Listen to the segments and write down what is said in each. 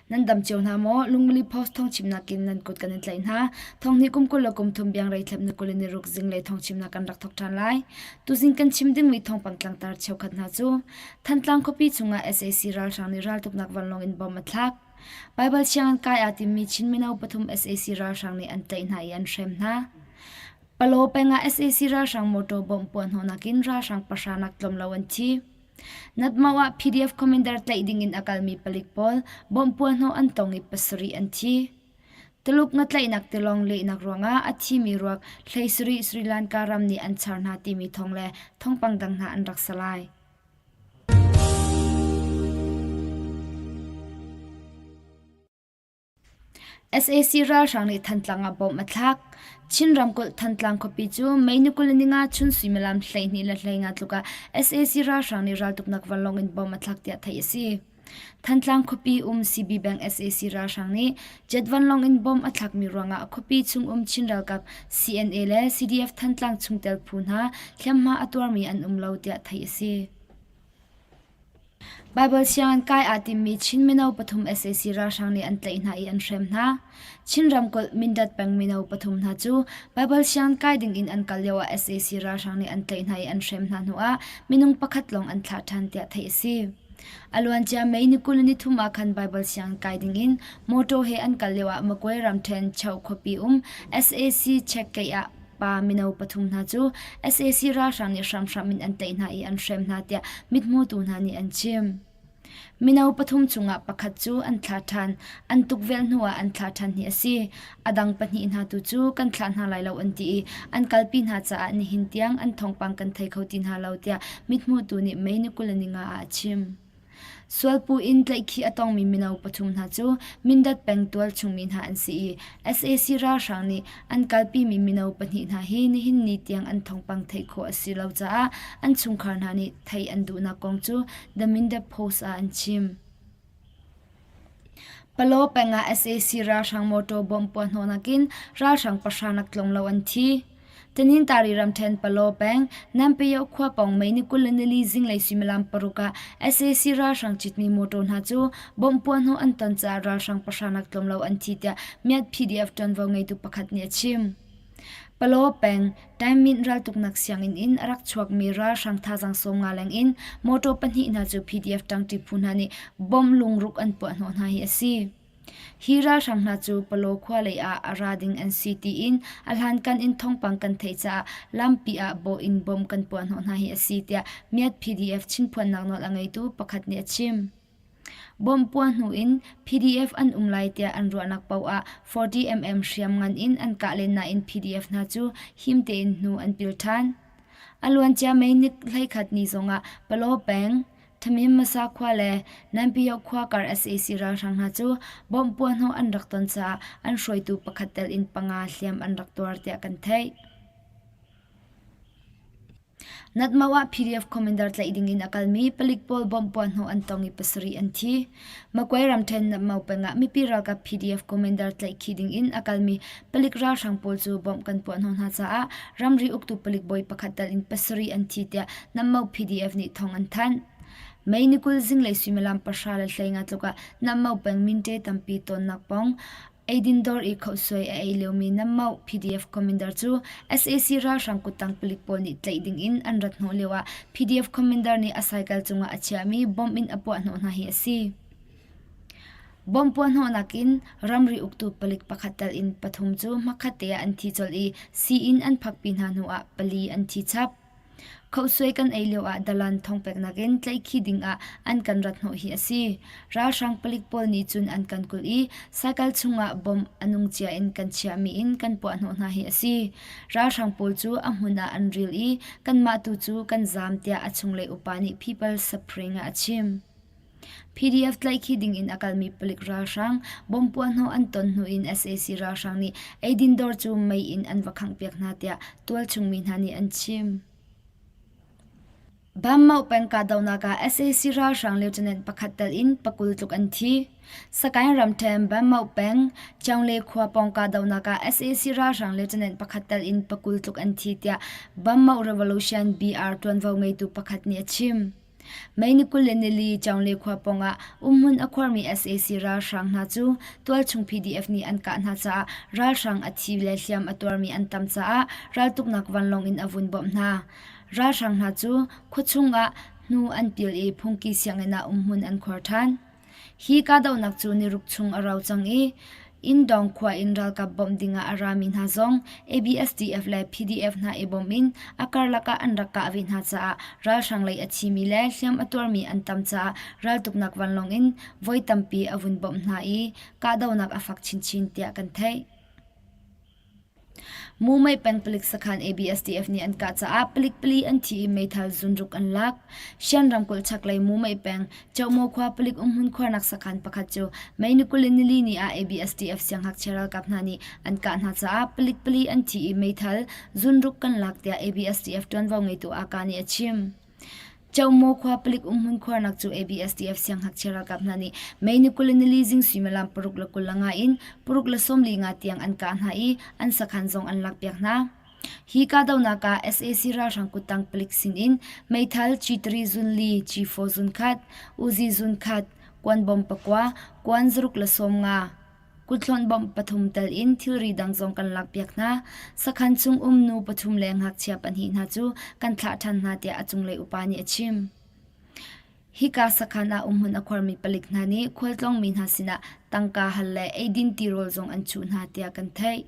Nan dam cio hna maw? Lungmili Post thawngchimnak in nan kut kan in tlaih hna. Thonghnih kum 20 le kum thum biangrei thlep ni 26 zinglei thawngchimnak kan rak thok ṭhan lai. Tuzing kan chim dingmi thawngpang tlangtar cheukhat hna cu Thantlang khuapi chungah sac ralhrang nih raltuknak vanlawng in bom a thlak. Baibal sianginn kai aa timmi Chin mino pathum sac ralhrang nih an tlaih hna i an hrem hna. Palaw peng ah sac ralhrang motor bomb puahhnawhnak in ralhrang pahra nak tlawm lo an thi. Natmau ah PDF commander tlaih ding in a kalmi palik pawl bomb puahhnawh an tong i pasarih an thi. Tuluk ngatlaihnak tilawng lehnak ruangah a thimi ruak 17 Sri Lanka ram nih an char hna timi thawng le thawngpang dang hna an rak si lai. Sac ralhrang nih Thantlang ah bomb a thlak. Chin ramkulh Thantlang khuapi cu May ni 25 chun suimilam 12 le 15 tluk ah sac ralhrang nih raltuknak vanlawng in bomb a thlak tiah theih a si. Thantlang khuapi um CB Bank sac ralhrang nih jet vanlawng in bomb a thlakmi ruangah khuapi chung um Chin ralkap CNA le CDF Thantlang chungtel phu hna hliamhma a tuarmi an um lo tiah theih a si. Baibal sianginn kai aa timmi Chin mino pathum sac ralhrang nih an tlaih hna i an hrem hna. Chin ramkulh Mindat peng mino pathum hna cu Baibal sianginn kai dingin an kal lioah sac ralhrang nih an tlaih hna i an hrem hna hnuah minung pakhat lawng an thlah ṭhan tiah theih a si. A luancia May ni 20 ni thum ah khan Baibal sianginn kai dingin mawṭaw he an kal lioah Magway ramṭhen Choh khuapi um sac check-gate ah pa mino pathum hna cu sac ralhrang nih hramhram in an tlaih hna i an hrem hna tiah mithmutu hna nih an chim. Mino pathum chungah pakhat cu an thlah ṭhan, an tukvelh hnuah an thlah ṭhan hi a si. A dang pahnih hna tu cu kan thlah hna lai lo an ti i an kalpi hna caah nihin tiang an thawngpang kan thei kho ti hna lo tiah mithmutu nih May ni 25 ah a chim. Sualpu in tlaihkhih a tongmi mino pathum hna cu Mindat peng tualchungmi hna an si i sac ralhrang nih an kalpimi mino pahnih hna hi nihin ni tiang an thawngpang theih khawh a si lo caah an chungkhar hna nih theih an duhnak kong cu The Mindat Post ah an chim. Palaw peng ah sac ralhrang motor bomb puahhnawhnak in ralhrang pahra nak tlawm lo an thi. Tanintari ramṭhen Palaw peng Nampeo khua pawng May ni 24 zinglei suimilam paruk ah sac ralhrang citmi motor hna cu bomb puahhnawh an ton caah ralhrang pahra nak tlawm lo an thi tiah Myat PDF ṭuanvo ngeitu pakhat nih a chim. Palaw peng Tainmint raltuknak sianginn in a rak chuakmi ralhrang thazaang 50 leng in motor pahnih hna cu PDF ṭangṭi phu hna nih bomb lungruk an puahhnawh hna hi a si. Hi ralhrang hna cu Palaw khua lei ah a ra ding an si tiin a hlankan in thawngpang kan theih caah lampi ah bawh in bomb kan puahhnawh hna hi a si tiah Myat PDF Chinphuannak nawl a ngeitu pakhat nih a chim. Bomb puah hnu in PDF an um lai tiah an ruahnak paoh ah 40mm hriamngan in an kah len nain PDF hna cu him tein hnu an pil ṭhan. A luancia May ni 11 ni zongah Palaw peng, Thamim Masa khua le Nanpio khua kar sac ralhrang hna cu bomb puahhnawh an rak ton caah an hruaitu pakhat tel in panga hliam an rak tuar tiah kan theih. Natmau ah PDF commander tlaih dingin a kalmi palik pawl bomb puahhnawh an tong i pasarih an thi. Magway ramṭhen Natmau peng ah mipi ralkap PDF commander tlaihkhih dingin a kalmi palik ralhrang pawl cu bomb kan puahhnawh hna caah ramri uktu palik bawi pakhat tal in pasarih an thi tiah Natmau PDF nih thawng an thanh. May ni 20 zinglei suimilam 10:15 tluk ah Natmau peng minte tampi tawnnak pawng Eidin dawr i khohsuai a ei liomi Nammoh PDF commander cu sac ralhrang kuttang palik pawl nih tlaih dingin an rat hnawh lioah PDF commander nih a cycle cungah a chiahmi bomb in a puahhnawh hna hi a si. Bomb puahhnawhnak in ramri uktu palik pakhat tel in pathum cu hmakhat te ah an thi colh i sii-inn an phakpi hna hnuah pali an thi chap. Khohsuai kan ei lioah dalan thongpeknak in tlaihkhih dingah an kan rat hnawh hi a si. Ralhrang palik pawl nih cun an kan kulh i cycle chungah bomb a nung cia in kan chiahmi in kan puahhnawh hna hi a si. Ralhrang pawl cu a hmun ah an ril i kanmah tu cu kan zaam tiah a chunglei upa nih People Suffering ah a chim. PDF tlaihkhih dingin a kalmi palik ralhrang bomb puahhnawh an ton hnu in sac ralhrang nih eidin dawr cu mei in an va khanghpiak hna tiah tualchung mi hna nih an chim. Bammoh peng kahdohnak ah sac ralhrang lieutenant pakhat tel in pakul tluk an thi. Sagaing ramṭhen Bammoh peng Chaungle khua pawng kahdohnak ah sac ralhrang lieutenant pakhat tel in pakul tluk an thi tiah Bammoh Revolution BR ṭuanvo ngeitu pakhat nih a chim. May ni 24 Chaungle khua pawngah umhmun a khuarmi sac ralhrang hna cu tualchung PDF nih an kah hna caah ralhrang a thi le hliam a tuarmi an tam caah raltuknak vanlawng in a vun bawmh hna. Ralhrang hna cu khuachung ah hnu an pil i phungki sianginn ah umhmun an khuar ṭhan. Hi kahdohnak cu niruk chung a rau cang i Inndawng khua in ralkap bawmh dingah a rami hna zong ABSDF le PDF hna i bawm in a karlak ah an rak kah ve hna caah ralhrang lei a thimi le hliam a tuarmi an tam caah raltuknak vanlawng in voi tampi a vun bawmh hna i kahdohnak a fak chinchin tiah kan theih. Mumei peng palik sakhan ABSDF nih an kah caah palik pali an thi i meithal zunruk an lak. Shan ramkulh chaklei Mumei peng Chohmaw khua palik umhmun khuarnak sakhan pakhat cu May ni 24 ni ah ABSDF siangngakchia ralkap hna nih an kah hna caah palik pali an thi i meithal zunruk kan lak tiah ABSDF ṭuanvo ngeitu Aka nih a chim. Chohmaw khua palik umhmun khuarnak cu ABSDF siangngakchia ralkap hna nih May ni 24 zing suimilam 6:25 in 6:45 tiang an kah hna i an sakhan zong an lakpiak hna. Hi kahdohnak ah sac ralhrang kuttang palik sinin meithal G3 zun li, G4 zun khat, Uzi zun khat, kuanbom pakua, kuan zaruk le sawmnga, Kuthlawnh bawmh pathum tel in thilri dang zong kan lakpiak hna. Sakhan chung um nu pathum le ngakchia pahnih hna cu kan thlah ṭhan hna tiah a cunglei upa nih a chim. Hika sakhan ah umhmun a khuarmi palik hna nih khualtlawngmi hna sinah tangka hal le eidin tirawl zong an chuh hna tiah kan theih.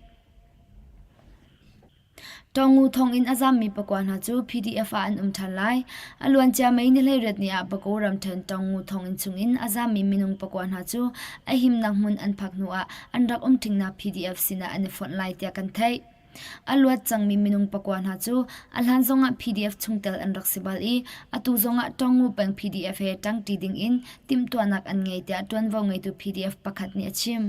Tawngu thonginn a zammi pakua hna cu PDF ah an um ṭhan lai. A luancia May ni 18 ni ah Bago ramṭhen Tawngu thonginn chungin a zammi minung pakua hna cu a himnak hmun an phak hnuah an rak um ṭingnak PDF sinah an i fonh lai tiah kan theih. A luat cangmi minung pakua hna cu a hlan zongah PDF chungtel an rak si bal i atu zongah Tawngu peng PDF he ṭangṭi dingin timhtuahnak an ngei tiah ṭuanvo ngeitu PDF pakhat nih a chim.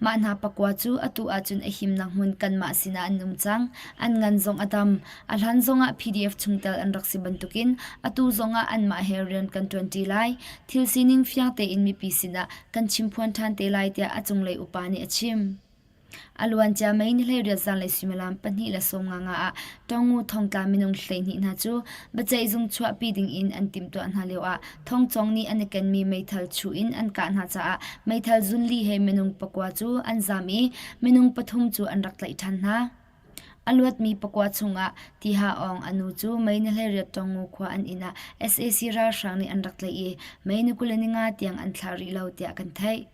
Mah hna pakua cu atu ahcun a himnak hmun kanmah sinah an um cang. An ngan zong a tam. A hlan zongah PDF chungtel an rak si bantukin atu zongah anmah he rian kan ṭuanṭi lai. Thil sining fiang tein mipi sinah kan chimphuan ṭhan te lai tiah a cunglei upa nih a chim. A luancia May ni 18 zanlei suimilam 2:50 nga ah Tawngu thongtla minung 12 hna cu biaceihzung chuahpi dingin an timhtuah hna lioah thongcawng nih an i kenmi meithal chuh in an kah hna caah meithal zunli he minung pakua cu an zaam i minung pathum cu an rak tlaih ṭhan hna. A luatmi pakua chungah Tiha Aung a nu cu May ni 18 Tawngu khua an inn ah sac ralhrang nih an rak tlaih i May ni 25 tiang an thlah rih lo tiah kan theih.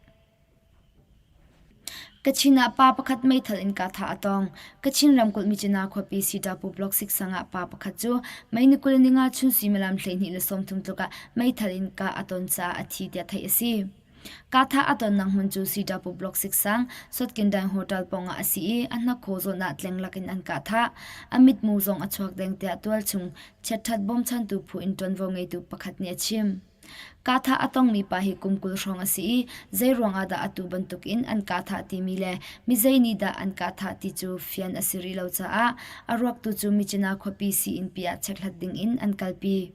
Kachin ah pa pakhat meithal in kahthah a tong. Kachin ramkulh Myitkyina khuapi Sitapu Block 6 sang ah pa pakhat cu May ni 25 chun suimilam 12 le 30 tluk ah meithal in kah a ton caah a thi tiah theih a si. Kahthah a tonnak hmun cu Sitapu Block 6 sang Sotkindaing Hotel pawngah a si i a hnakhaw zawn ah tleng lakin an kahthah. A mitmu zong a chuak deng tiah tualchung chiatṭhat bawmchantu phu in ṭuanvo ngeitu pakhat nih a chim. Kahthah a tongmi pa hi kum 20 hrawng a si i zeiruang ah dah atu bantukin an kahthah timi le mizei nih dah an kahthah ti cu fian a si rih lo caah a ruaktu cu Myitkyina khuapi sii-innpi ah chekhlat dingin an kalpi.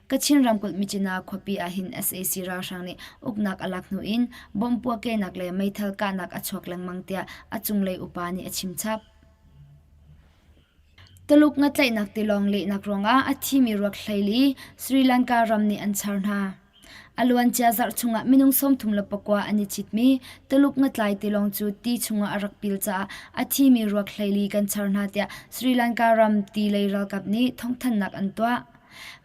Kachin ramkulh Myitkyina khuapi ah hin sac ralhrang nih uknak a lak hnu in bomb puahkehnak le meithal kahnak a chuak lengmang tiah a cunglei upa nih a chimchap. Tuluk ngatlaihnak tilawng lehnak ruangah a thimi ruak hleili Sri Lanka ram nih an char hna. A luancia zarh chungah minung 34 an i citmi Tuluk ngatlai tilawng cu ti chungah a rak pil caah a thimi ruak hleili kan char hna tiah Sri Lanka ram ti lei ralkap nih thawngthanhnak an tuah.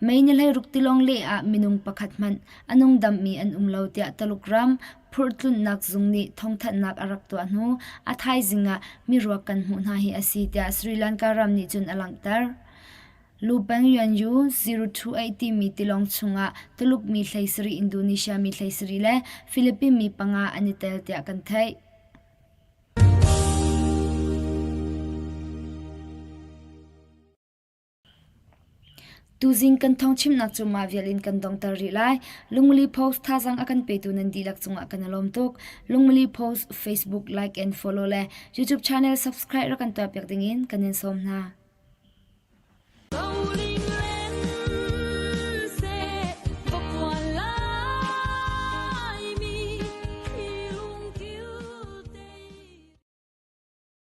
May ni 16 tilawng leh ah minung pakhat hmanh a nungdammi an um lo tiah Tuluk ram phurhtlunhnak zung nih thawngthanhnak a rak tuah hnu a thaizing ah miruak kan hmuh hna hi a si tiah Sri Lanka ram nih cun a langhter. Lupeng Yuanyu 028 timi tilawng chungah Tuluk mi 17, Indonesia mi 17 le Philippine mi panga an i tel tiah kan theih. Tuzing kan thawngchimnak cu mah vial in kan donghter rih lai. Lungmili Post thazaang a kan petu nan dihlak cungah kan i lawm tuk. Lungmili Post Facebook like and follow le YouTube channel subscribe rak kan tuahpiak dingin kan in sawm hna.